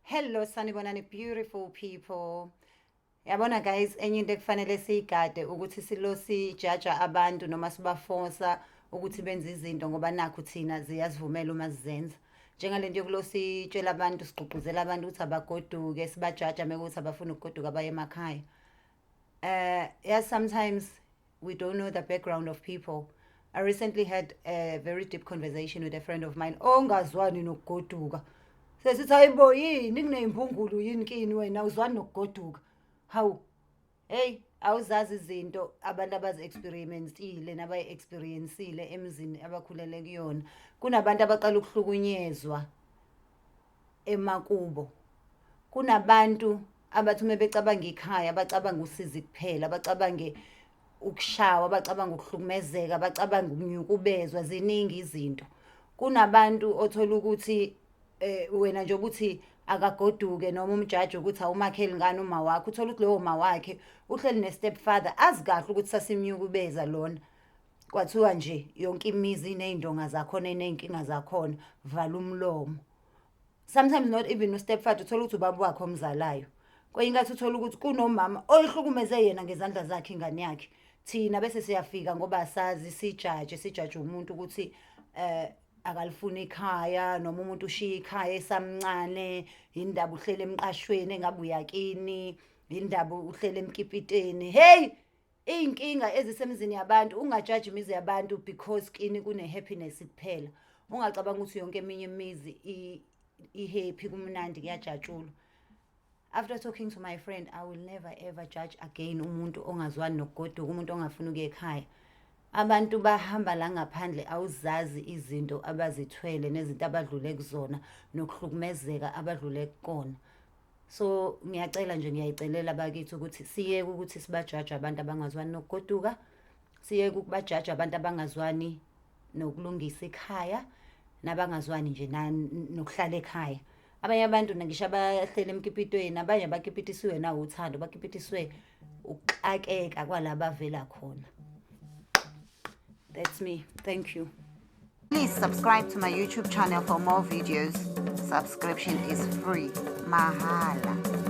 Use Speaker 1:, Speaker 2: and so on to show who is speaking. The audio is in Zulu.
Speaker 1: Hello sanibonani, beautiful people. Yabona guys, enye into ekufanele siyigade ukuthi silo sijaja abantu noma sibafosa ukuthi benze izinto ngoba nakhu thina ziyasivumela uma sizenza. Njengalento yokulo sitshela abantu, sigqugquzela abantu ukuthi abagoduke, sibajaja mekuthi abafuna ukugoduka baye emakhaya. Yes, sometimes we don't know the background of people. I recently had a very deep conversation with a friend of mine ongazwani nokugoduka. Sesithi, "Hayibo, yini kuney'mbungulu yini kini wena uzwani nokugoduka?" Hawu, hey, awuzazi izinto abantu abazi-experience-ile nabayi-experience-ile emzini abakhulele kuyona. Kunabantu abaqala ukuhlukunyezwa emakubo. Kunabantu abathi uma becabanga ikhaya bacabanga usizi kuphela, bacabange ukushawa, bacabanga ukuhlukumezeka, bacabanga ukunyukubezwa, ziningi izinto. Kunabantu othola ukuthi wena nje ukuthi akagoduke noma umjaji ukuthi awumakheli ngani uma wakhe, uthola ukuthi lowo ma wakhe uhleli ne-stepfather, azi kahle ukuthi sasimnyukubeza lona. Kwathiwa nje yonke imizi iney'ndonga zakhona, iney'nkinga zakhona, vala umlomo. Sometimes not even u-stepfather, uthola ukuthi ubaba wakhe omzalayo. Kwenye inkathi uthola ukuthi kunomama oyihlukumeze yena ngezandla zakhe ingane yakhe. Thina bese siyafika ngoba asazi, sijaje, sijaje umuntu ukuthi akalifuni ikhaya noma umuntu ushiya ikhaya esamncane, indaba uhlele emqashweni engabe uyakini, indaba uhlele emkipiteni. Hey, iy'nkinga ezisemizini yabantu, ungajaji imizi yabantu because kini kune-happiness kuphela. Ungacabanga ukuthi yonke eminye imizi i-happy, kumnandi, kuyajatshulwa. After talking to my friend, I will never ever judge again umuntu ongazwani nokugoduka, umuntu ongafuni ukuya ekhaya. Abantu bahamba la ngaphandle, awuzazi izinto abazithwele nezinto abadlule kuzona nokuhlukumezeka abadlule kukona. So ngiyacela nje, ngiyayicelela bakithi ukuthi siyeke ukuthi sibajaje abantu abangazwani nokugoduka, siyeke ukubajaja abantu abangazwani nokulungisa ikhaya nabangazwani nje nokuhlala ekhaya. Abanye abantu, ngisho abahleli emkipitweni, abanye abakipitisiwe nawo uthando, bakipitiswe ukuxakeka kwala bavela khona. That's me, thank you.
Speaker 2: Please subscribe to my YouTube channel for more videos. Subscription is free. Mahala.